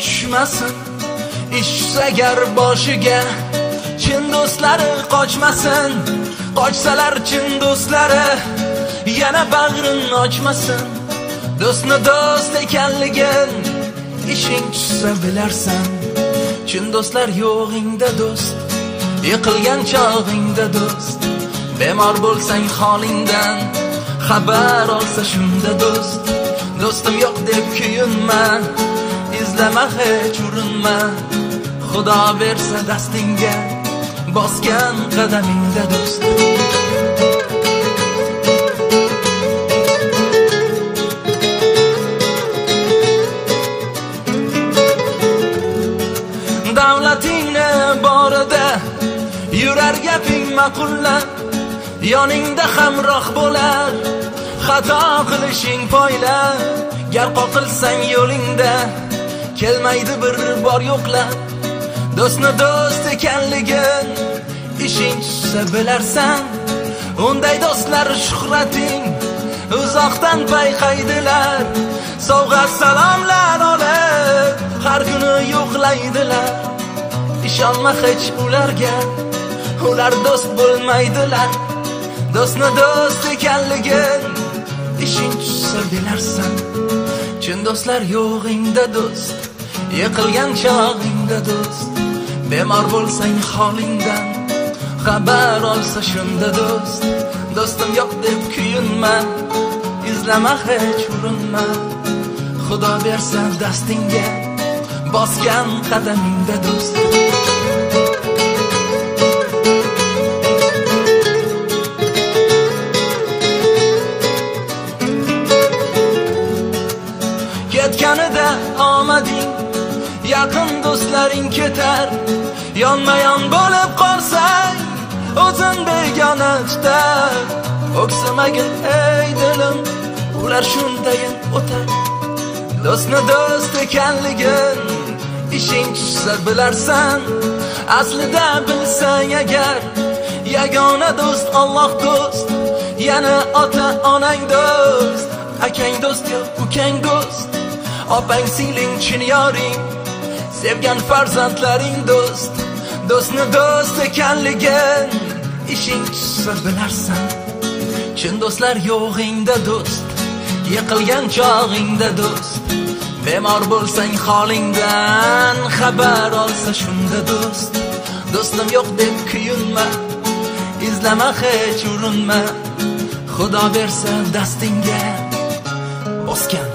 tushmasin, ish tushsa agar boshiga chin do'stlari qochmasin. Qochsalar chin do'stlari yana bag'rin ochmasin. Do'stni do'st ekanligin ishing tushsa bilarsan. Chin do'stlar yo'g'ingda do'st, yiqilgan chog'ingda do'st. Bemor bo'lsang holingdan xabar olsa shunda do'st. Do'stim yo'q deb kuyinma, izlama hech urinma. Xudo bersa dastingga bosgan qadamingda do'st. Davlatingni borida yurar gaping ma'qullab, yoningda hamroh bo'lar xato qilishing poylab. Gar qoqilsang yo'lingda kelmaydi bir bor yo'qlab. Do'stni do'st ekanligin ishing tushsa bilarsan. Unday do'stlar shuhrating uzoqdan payqaydilar. Sovg'a salomlar olib har kuni yo'qlaydilar. Ishonma hech ularga, ular do'st bo'lmaydilar. Do'stni do'st ekanligin ishing tushsa bilarsan. Chin do'stlar yo'g'ingda do'st, yiqilgan chog'ingda do'st. Bemor bo'lsang holingdan xabar olsa shunda do'st. Do'stim yo'q deb kuyinma, izlama hech urinma. Xudo bersa dastingga bosgan qadamingda do'st. Ketganida omading, yaqin do'stlaring ketar. Yonma-yon bo'lib qolsang, o'zin begona tutar. O'ksimagin ey dilim, ular shundayin o'tar. Do'stni do'st ekanligin ishing tushsa bilarsan. Aslida bilsang agar, yagona do'st Alloh do'st. Yana ota onang do'st, akang do'st yo ukang do'st. Opang singling chin yoring, sevgan farzandlaring do'st. Do'stni do'st ekanligin ishing tushsa bilarsan. Chin do'stlar yo'g'ingda do'st, yiqilgan chog'ingda do'st. Bemor bo'lsang holingdan xabar olsa shunda do'st. Do'stim yo'q deb kuyinma, izlama hech urinma. Xudo bersa dastingga bosgan